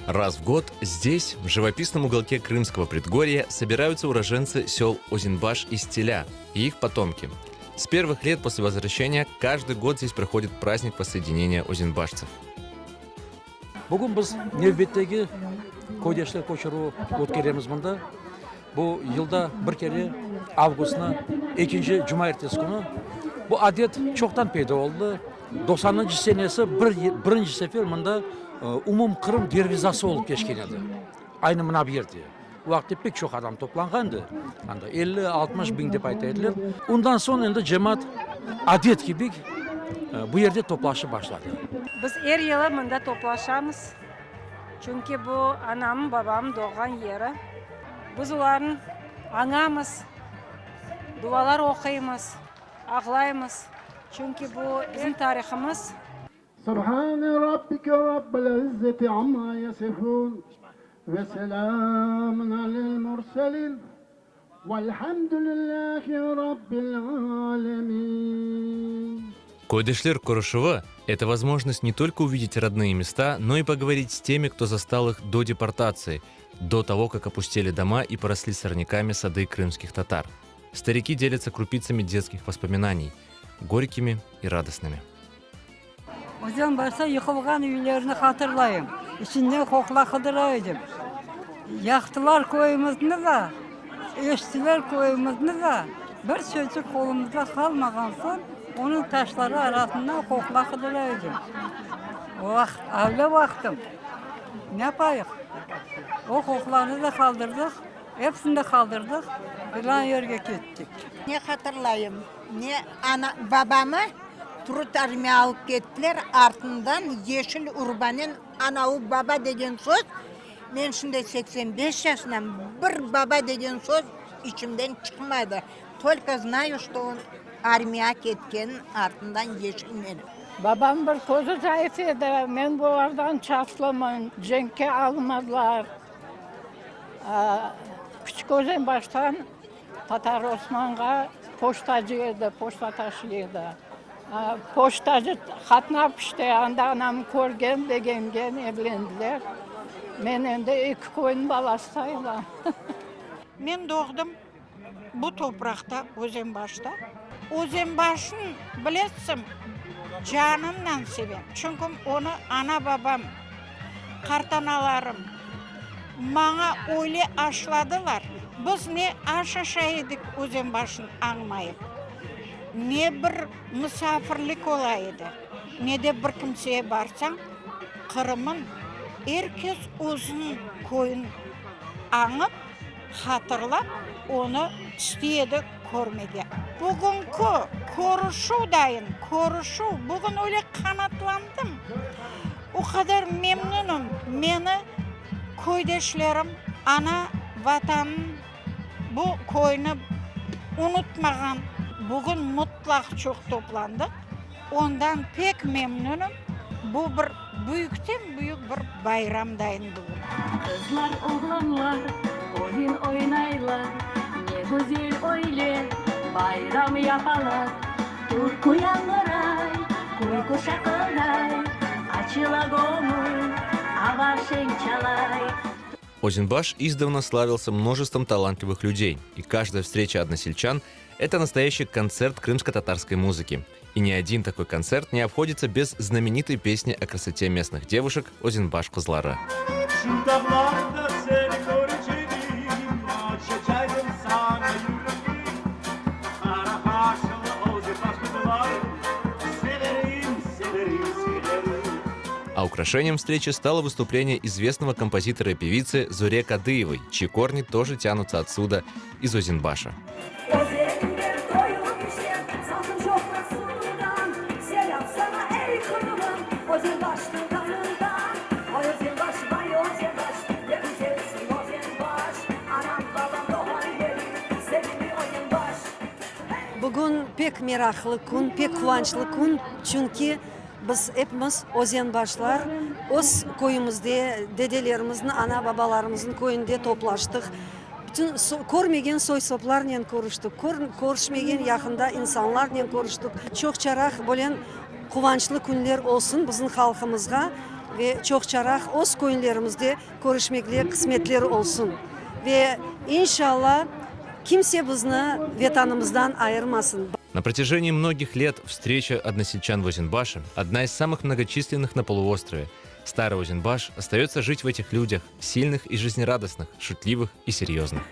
Раз в год здесь, в живописном уголке Крымского предгорья, собираются уроженцы сел Озенбаш и Стиля и их потомки. С первых лет после возвращения каждый год здесь проходит праздник воссоединения озенбашцев. Bugün biz nevbetteki köydeşler köçürüvi ötkeremiz mında. Bu yılda bir kere avgustnı ekinci cumaertesi künü. Bu adet çoqtan peyda oldı. Doqsanıncı senesi bir birinci sefer mında umumqırım dervizası olıp keçken edi. Aynı mına bu yerde. O vaqıtta pek çoq adam toplanğan edi. Anda 50, 60 biñ dep ayta ediler. Ondan soñ endi cemaat adet kibi bu yerde toplaşıp başladı. Biz er yılı mında toplaşamız, çünki bu anamnıñ, babamnıñ doğğan yeri. Biz olarnı añamız, dualar oquymız, ağlaymız, çünki bu bizim tarihımız. Subhane rabbike rabbil izzeti amma yasifun ve selamun alel murselin velhamdülillahi rabbil alemin. Köydeşler körüşüvi – это возможность не только увидеть родные места, но и поговорить с теми, кто застал их до депортации, до того, как опустели дома и поросли сорняками сады крымских татар. Старики делятся крупицами детских воспоминаний, горькими и радостными. Özenbaşta yıqılğan üylerni hatırlayım, içinden qoqla qıdıra edim. Yaqtılar köyümizni da, eştiler köyümizni da, bir çöçük qolumızda qalmağan soñ, onıñ taşları arasından qoqla qıdıra edim. O vaqıt, öyle vaqtım, ne yapayıq? O qoqlanı da qaldırdıq, episini de qaldırdıq, filan yerge kettik. Ne hatırlayım, ne ana, babamı Trud armiya alıp kettiler, artından yeşil urbanen anavı baba degen söz, men şimdi 85 yaşındam, bir baba degen söz içimden çıqmadı. Tolko znayu, çto on armiya ketken, artından yeşilnen. Babam bir közü zayıf edi, men bulardan çaslımın, cenkke almadılar. Küçük Özenbaştan Tatar Osmanğa poştacı edi, poşta taşıy edi. Poştacı qatnap işte, anda anam körgen, begengen, evlendiler. Men endi eki köyniñ balası sayılam. Men doğdım bu topraqta, Özenbaşta. Özenbaşnı, bilesiñ, canımnen sevem, çünki onı ana-babam, qartanalarım maña öyle aşladılar. Biz ne aş aşay edik Özenbaşnı añmayıp, ne bir musafirlik ola edi, ne de bir kimseye barsañ, Qırımın er kes özüniñ köyün añıp, hatırlap, onı istey edi körmege. Bugünki körüşüv dayın, körüşüv, bugün öyle qanatlandım, o qadar memnünim, meni köydeşlerim, ana Vatanın, bu köyni unutmağan, bugün mıtlaq çoq toplandıq, ondan pek memnünim, bu bir büyükten-büyük bir bayram dayın bugün. Qızlar, oğlanlar oyun oynaylar, Ne güzel öyle bayram yapalar. Türkü yañğıray, küyku şaqılday, Açıla göñül, ava şeñ çalay. Озенбаш издавна славился множеством талантливых людей, и каждая встреча односельчан – это настоящий концерт крымско-татарской музыки. И ни один такой концерт не обходится без знаменитой песни о красоте местных девушек «Озенбаш кызлары». А украшением встречи стало выступление известного композитора и певицы Зуре Кадыевой, чьи корни тоже тянутся отсюда, из Озенбаша. Bugün pek meraqlı kün, pek quvançlı kün, çünki biz epimiz özenbaşlar öz köyümizde, dedelerimizniñ, ana-babalarımıznıñ köyünde toplaştıq. Bütün körmegen soy-soplarnen körüştik, körüşmegen yaqında insanlarnen körüştik. Çoqçaraq bölen. quvançlı künler olsun bizim halqımızğa ve çoqçaraq öz köylerimizde körüşmekle qısmetler olsun. Ve inşalla kimse bizni Vetanımızdan ayırmasın. На протяжении многих лет встреча односельчан в Озенбаше – одна из самых многочисленных на полуострове. Старый Озенбаш остается жить в этих людях, сильных и жизнерадостных, шутливых и серьезных.